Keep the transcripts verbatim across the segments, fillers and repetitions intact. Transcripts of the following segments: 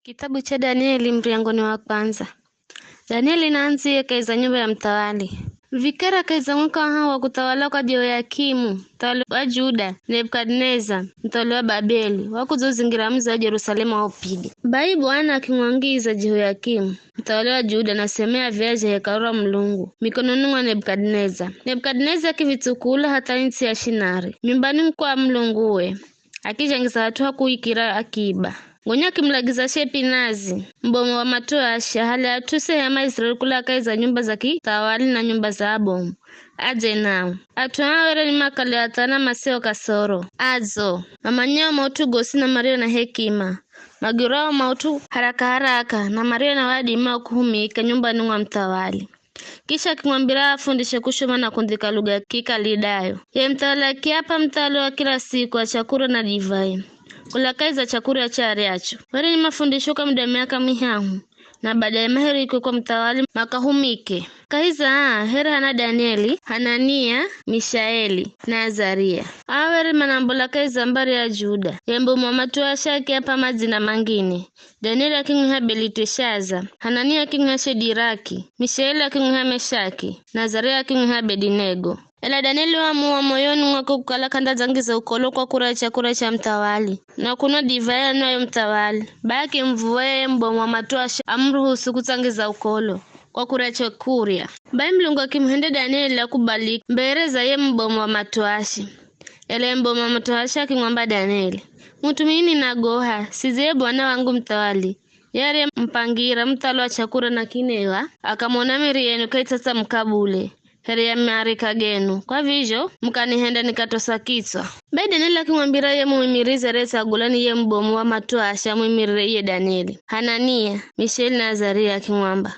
Kitabu cha Danieli, muryango ni wa kwandza. Danieli na andziye kahi za nyumba ya muthawali. Vikara kahi za mwaka wa hahu wa kuthawala kwa Jehoyakimu, muthawali wa Juda, Nebukadineza, muthawali wa Babeli, wakudza uzingira mudzi wa Jerusalema wa upiga. Bai Bwana akimwangiza Jehoyakimu, muthawali wa Juda, na sehemu ya viya zha hekalu ra Mulungu, mikononi mwa Nebukadineza. Nebukadineza akivitsukula hatha ntsi ya Shinari, nyumbani kwa mulunguwe, akizhangiza hat'u ha kuikira akiba. Gonya akimulagiza Shepinazi, mubomu wa matoashi, ahale at'u sehemu ya Israeli kula kahi za nyumba za kithawali na nyumba za abomu, adze nao. At'u aa were ni makale athana maseo kasoro, adzo, mamanyao maut'u gosi na mario na hekima, magwirao maut'u haraka-haraka, na mario na wadimi wa kuhumika nyumbani mwa muthawali. Kisha akimwambira afundishe kushoma na kundhika lugha ya Kikalidayo. Ye muthawali akiap'a muthawali wa kila siku wa chakurya na divai kula kahi za chakurya cha aryacho. Were ni mafundisho kwa muda wa miaka mihahu, na baadaye maherikwe kwa muthawali makahumike. Kahi za aa, here hana Danieli, Hanania, Mishaeli, na Azaria. Aa were manambola kahi za mbari ya Juda. Ye mubomu wa matoashi akiap'a madzina mangine. Danieli akimwiha Beliteshaza, Hanania akimwiha Shediraki, Mishaeli akimwiha Meshaki, na Azaria akimwiha Abedinego. Ela Danieli waamua moyoni mwakwe kukala k'andadzangiza ukolo kwa kurya chakurya cha muthawali, na kunwa divai anwayo muthawali. Bai akimuv̱uwa ye mubomu wa matoashi amuruhusu kutsangiza ukolo kwa kurya chakurya. Bai Mulungu akimuhendya Danieli akubali mbere za ye mubomu wa matoashi. Ela ye mubomu wa matoashi akimwamba Danieli, "Mut'u mimi ninagoha, size ye bwana wangu muthawali, ye ariyemupangira muthalo wa chakurya na kineva, akamona miri yenu kaitsatsa mukabule, here ya marika genu, kwa vizho mukanihenda nikatosa kitswa." Bai Danieli akimwambira ye muimirizi ariyetsagulwa ni ye mubomu wa matoashi amuimirire iye Danieli, Hanania, Mishaeli na Azaria, akimwamba,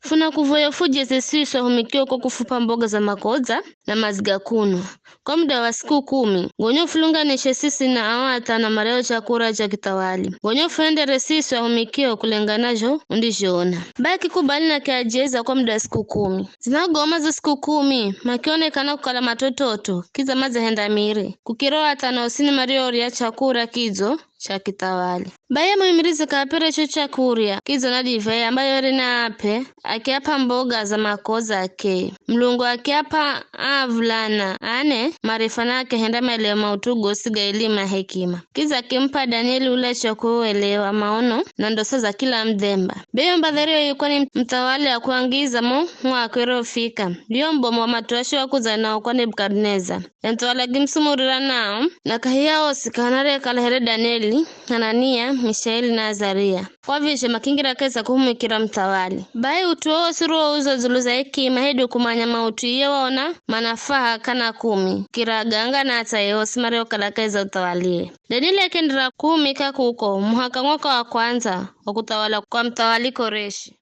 "Funakuvoya ufujeze siswi ahumikio kwa kufup'a mboga za makodza na madzi ga kunwa kwa muda wa siku kumi, gonya ufulunganishe siswi na ao athana maryawo chakurya cha kithawali, gonya ufuhendere siswi ahumikio kulengana zho undizhoona." Bai akikubali na akiajeza kwa muda wa siku kumi. Zinagoma zo siku kumi, makionekana kukala matototo, kidza madzahenda miri, kukira o athana osini mariorya chakurya kidzo cha kithawali. Bai ye muimirizi kaap'ere cho chakurya kidzo na divai ambayo eri naap'e, akiap'a mboga za makodza ake. Mulungu akiap'a aa vulana ane marifa na akihenda maelewe maut'u gosi ga elimu ya hekima. Kidza akimup'a Danieli ulacha wa kuelewa maono na ndosa za kila mudhemba. Bai yo mbadhari yo ikwa ni muthawali akuangiza mo mwaka uriofika, ndiyo mubomu wa matoashi wakudza nao kwa Nebukadineza. Ye muthawali akimusumurira nao, na kahi ya osi k'ahana ariyekala here Danieli, Hanania, Mishaeli na Azaria. Kwa vizho makingira kahi za kuhumikira muthawali. Bai ut'u wosi urio uzo dzulu za hekima hedu kumanya maut'u iye waona manafaa kana kumi, kira aganga na atsaye osi mariokala kahi za uthawaliye. Danieli akienderera kuhumika kuko muhaka mwaka wa kwandza wa kuthawala kwa muthawali Koreshi.